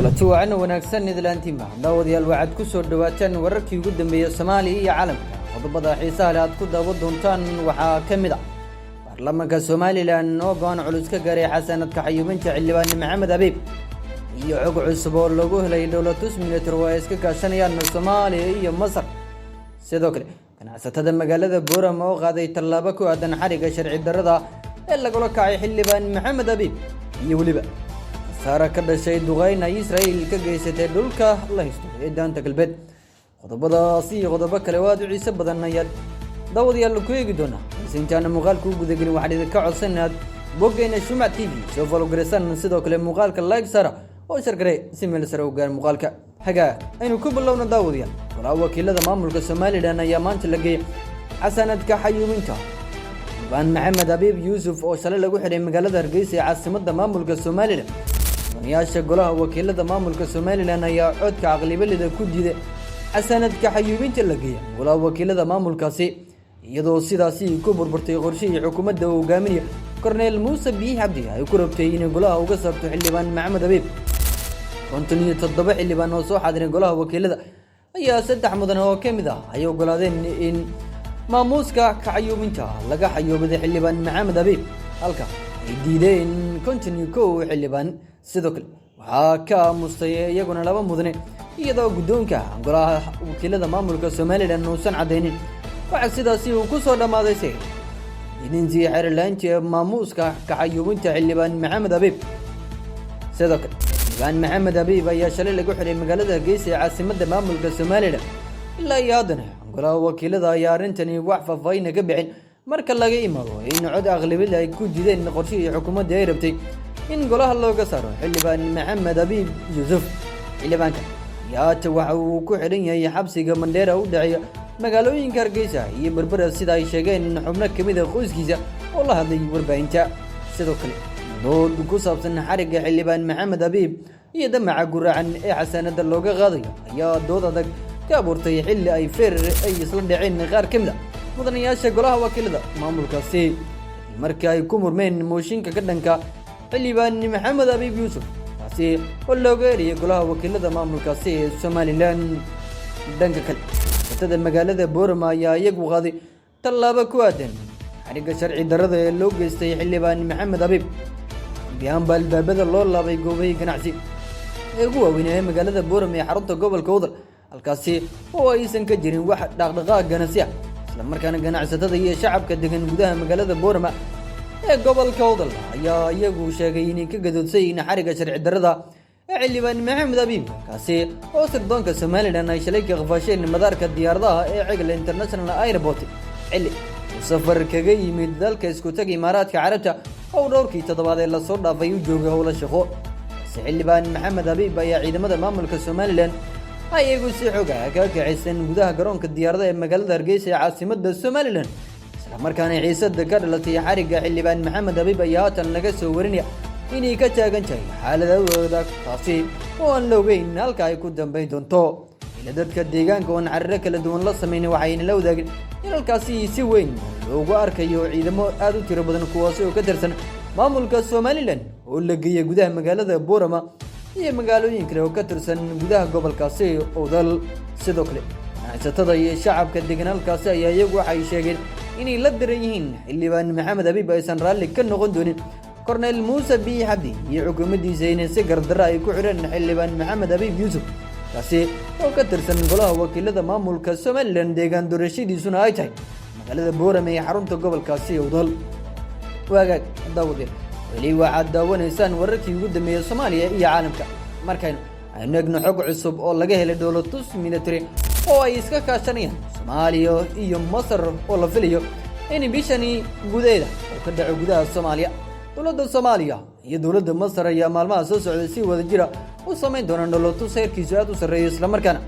Kulanti wacan wanaagsan idlaantiinba daawadayaal, waxaad ku soo dhawaataan wararkii ugu dambeeyey Soomaaliya iyo caalamka. Qodobada xiisaha leh aad ku daawan doontaan waxaa ka mid ah baarlamaanka Somaliland oo go'aan culus ka gaaray xasanadka xayuubinta xildhibaan Maxamed Abiib, iyo xog cusub oo lagu helay dhoolatus military oo ay iska kaashanayaan Soomaaliya iyo Masar. Sidoo kale, ganacsatada magaalada Boorama oo qaaday tallaabo ku aadan xariga sharci darrada ee lagula kacay xildhibaan Maxamed Abiib, iyo weliba khasaare ka dhashay duqeyn ay Israel ka geysatay dhulka la haysto ee Daanta Galbeed. Qodobadaasi iyo qodobo kale oo aad u xiiso badan ayaad daawadayaal ku eegi doonaa, balse intaana muuqaalka u gudagelin, waxaan idinka codsan inaad boggeena Shumac TV soo follow gareysaan, sidoo kale muuqaalka like saara oo share garee si meel sare u gaar muuqaalka. Hagaa, aynu ku bilowna daawadayaal. Golaha wakiilada maamulka Somaliland ayaa maanta la geeyay xasanadka xayuubinta xildhibaan Maxamed Abiib Yuusuf oo shalay lagu xidhay magaalada Hargeysa ee caasimadda maamulka Somaliland. Mudanayaasha golaha wakiilada maamulka Somaliland ayaa codka aqlabiyadda ku diiday xasanadka xayuubinta la geeya golaha wakiilada maamulkaasi, iyadoo sidaasi ku burburtay qorshihii xukuumadda uu hogaaminayo Korneel Muuse Biix Cabdi ay ku rabtay inay golaha uga saarto xildhibaan Maxamed Abiib. 57 xildhibaan oo soo xaadiray golaha wakiilada ayaa saddex mudan oo ka mid ah ay ogolaadeen in maamuuska kaxayuubinta laga xayuubaday xildhibaan Maxamed Abiib, halka ay diideen 51 xildhibaan. Sidoo kale, waxaa ka aamustay iyaguna laba mudane, iyadoo guddoonka golaha wakiilada maamulka Somaliland uusan caddaynin waxaa sidaasi uu ku soo dhammaaday se idintii xeerlaanti maamuuska kaxayuubinta xildhibaan Maxamed Abiib. Sidoo kale, xildhibaan Maxamed Abiib ayaa shalay lagu xiray magaalada Hargeysa ee caasimadda maamulka Somaliland. Ilaa iyo haddana golaha wakiilada ayaa arrintani wax faahfaahina ka bixin, marka laga imaado in cod aqlabiyad ay ku diideen qorshihii xukuumadda ay rabtay in golaha looga saaro xildhibaan Maxamed Abiib Yuusuf. Xildhibaanka ayaa haata waxa uu ku xidhan yahay xabsiga Mandheera u dhexeeya magaalooyinka Hargeysa iyo Berbera, sida ay sheegeen xubno ka mid a qoyskiisa oo la hadlay warbaahinta. Sidoo kale, dood ku saabsan xarigga xildhibaan Maxamed Abiib iyo damaca guraacan ee xasaanada looga qaadayo ayaa dood adag ka abuurtay, xilli ay feer ay isla dhaceen qaar ka mid a mudanayaasha golaha wakiilada maamulkaasi markii ay ku murmeen mooshinka ka dhanka xildhibaan Maxamed Abiib Yuusuf, kaasi oo looga eriyay golaha wakiilada maamulkaasi ee Somaliland. Dhanka kale, satada magaalada Boorama ayaa iyagu qaaday tallaabo ku aadan xarigga sharci darrada ee loo geystay xildhibaan Maxamed Abiib. Biyaanba albaabada loo laabay goobahii ganacsi ee ugu waaweyn ee magaalada Boorama ee xarunta gobolka Udal, halkaasi oo aysan ka jirin wax dhaqdhaqaaq ganacsi ah, islamarkaana ganacsatada iyo shacabka degan gudaha magaalada Boorama ee gobolka Udal ayaa iyagu sheegay inay ka gadoodsan yihiin xarigga sharci darrada ee xildhibaan Maxamed Abiib, kaasi oo sirdoonka Somaliland ay shalay ka qafaasheen madaarka diyaaradaha ee Cigal International Airport, xilli uu safar kaga yimid dalka Isku Tag Imaaraadka Carabta oo dhowrkii toddobaad ee lasoo dhaafay u joogay howlo shaqo. Balse xildhibaan Maxamed Abiib ayaa ciidamada maamulka Somaliland ay iyagu si xooga kaga kaxaysan gudaha garoonka diyaaradaha ee magaalada Hargeysa ee caasimada Somaliland, islamarkaana xiisada ka dhalatay xarigga xildhibaan Maxamed Abiib ayaa haatan laga soo warinaya inay ka taagan tahay xaaladooda, taasi oo aan la ogeyn halka ay ku dambayn doonto. Ila dadka deegaanka oon cariro kala duwan la sameyn waxayna la wadaageen in halkaasi si weyn loogu arkayo ciidamo aada u tiro badan, kuwaasi oo ka tirsan maamulka Somaliland oo la geeyay gudaha magaalada Boorama iyo magaalooyin kale oo ka tirsan gudaha gobolkaasi Owdal. Sidoo kale, ganacsatada iyo shacabka degan halkaasi ayaa iyagu waxay sheegeen inay la daran yihiin xildhibaan Maxamed Abiib, aysan raalli ka noqon doonin Korneyl Muuse Biyi Xabdi iyo xukuumaddiisa inay si gardarra ay ku xidheen xildhibaan Maxamed Abiib Yuusuf, kaasi oo ka tirsan golaha wakiilada maamulka Somaliland, deegaan doorashadiisuna ay tahay magaalada Boorame ee xarunta gobolkaasi Owdal. Waagaag daawadeen, weli waxaad daawanaysaan wararkii ugu dambeeyey Soomaaliya iyo caalamka. Markaynu aynu egno xog cusub oo laga helay dhoolatus military oo ay iska kaashanayaan Soomaaliya iyo Masar oo la filayo in bishani gudaheeda oo ka dhaco gudaha Soomaaliya. Dowladda Soomaaliya iyo dowladda Masar ayaa maalmaha soo socday si wada jira u samayn doonaan dhoolatus heerkiisu aad u sarreeyo, islamarkaana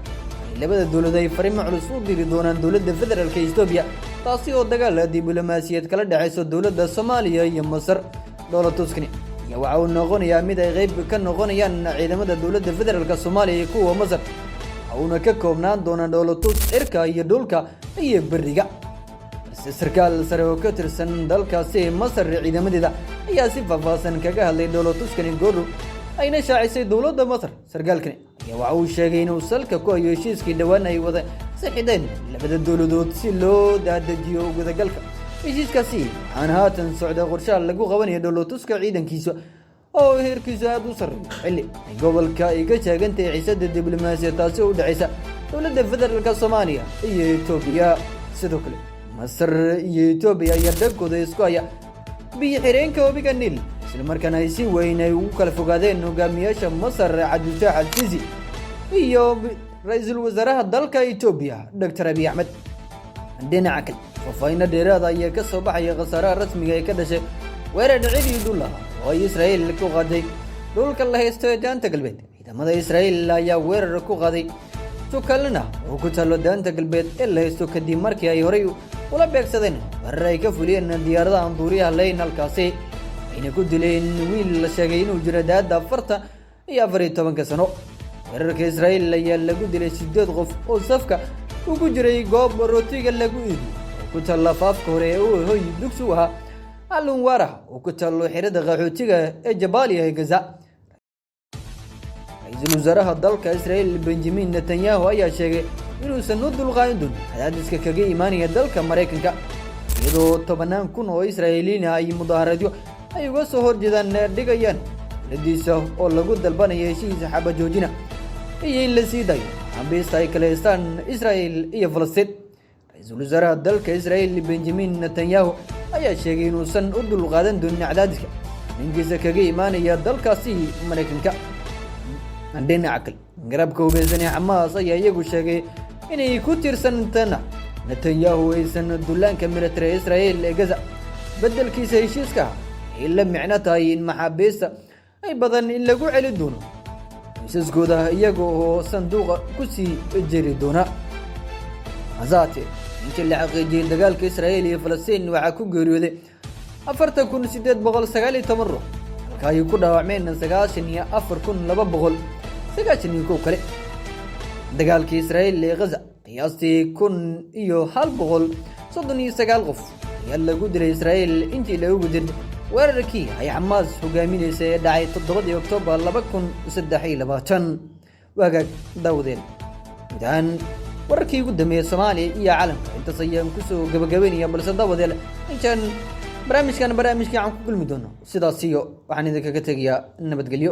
ay labada dowlad ay fariimo culus u diri doonaan dowladda federaalka Etoobiya, taasi oo dagaal diblomaasiyeed kala dhexayso dowladda Soomaaliya iyo Masar. Dhoolatuskani ayaa waxa uu noqonayaa mid ay qayb ka noqonayaan ciidamada dowladda federaalka Soomaaliya iyo kuwa Masar, waxa uuna ka koobnaan doonaa dhoolatus cirka iyo dhulka iyo beriga. Balse sarkaal sare oo ka tirsan dalkaasi Masar ciidamadeeda ayaa si faahfaahsan kaga hadlay dhoolatuskani goordhow. Ayna shaacisay dowladda Masar. Sarkaalkani ayaa waxa uu sheegay inuu salka ku hayo heshiiskii dhowaan ay wada saxiixdeen labada dowladood si loo daadajiyo gudagalka heshiiskaasi, waxaana haatan socda qorshaha lagu qabanayo dhoolotuska ciidankiisa oo heerkiisu aada u sarreeyo, xilli ay gobolka ay ka taagantahay xiisada diblomaasiya, taasi oo u dhexaysa dowladda federaalka Soomaaliya iyo Etoobiya. Sidoo kale, Masar iyo Etoobiya ayaa dhankooda isku haya biyo xireenka webiga Niil, isla markaana ay si weyn ay ugu kala fogaadeen hogaamiyaasha Masar Cabdilfataax Al-Sisi iyo ra-iisul wasaaraha dalka Etoobiya, Doctor Abiy Axmed. Dhinaca kale, faahfaahinno dheeraada ayaa ka soo baxaya khasaaraha rasmiga ee ka dhashay weerar cidii dhul ah oo ay Israa'iil ku qaaday dhulka la haysto ee Daanta Galbeed. Ciidamada Israa'iil ayaa weerar ku qaaday Tukalana oo ku taallo Daanta Galbeed ee la haysto, kadib markii ay horay ula beegsadeen weerar ay ka fuliyeen diyaaradaha aan duuriyaha lahayn halkaasi, ayna ku dileen wiil la sheegay inuu jiro da'da 40 iyo 14-ka sano. Weerarka Israa'iil ayaa lagu dilay sideed qof oo safka ugu jiray goob rootiga lagu iibiyo oo ku taalla afaafka hore ee uu hoy dugsi u ahaa Alunwara oo ku taallo xirada qaxootiga ee Jabaaliya ee Gaza. Ra-iisul wasaaraha dalka Israa'iil Benjamin Netanyahu ayaa sheegay inuusan u dulqaadan doonin cadaadiska kaga imaanaya dalka Maraykanka, iyadoo tobanaan kun oo Israa'iiliina ay mudaaharadyo ay uga soo horjeedaan dhigayaan dowladiisa oo lagu dalbanaya heshiis xabajoojina iyo in la sii dayo maxaabiista ay kala haystaan Israa'il iyo Falastiin. Ra-iisul wasaaraha dalka Israa'iil Benjamin Netanyahu ayaa sheegay inuusan u dulqaadan doonin cadaadiska ninkiisa kaga imaanaya dalkaasi Maraykanka. Dhinaca kale, garabka hubeysan ee Xamaas ayaa iyagu sheegay inay ku tiirsantana Netanyahu aysan dullaanka military ee Israa'iil ee Gaza beddelkiisa heshiiska ay la micno tahay in maxaabiista ay badan in lagu celin doono qoysaskooda, iyaga oo sanduuqa ku sii jiri doona. Hasaate, intii la xaqiijiyey dagaalka Israa'iil iyo Falastiin waxaa ku geeriyooday 40,819 ruux, halka ay ku dhaawacmeen 94,291 kale. Dagaalkii Israa'iil ee Ghaza, qiyaastii 1,139 qof ayaa lagu dilay Israa'iil intii lagu jirtay weerarkii ay Xamaas hogaaminaysa ee dhacay 7-dii Oktoobar 2023. Waagaag daawadeen, guud ahaan wararkii ugu dambeeyey Soomaaliya iyo caalamka intaas ayaan kusoo gabagabeynaya. Balse daawadeel, intaan barnaamijkan barnaamijkii aan ku kulmi doono, sidaas iyo waxaan idinkaga tegayaa nabadgelyo.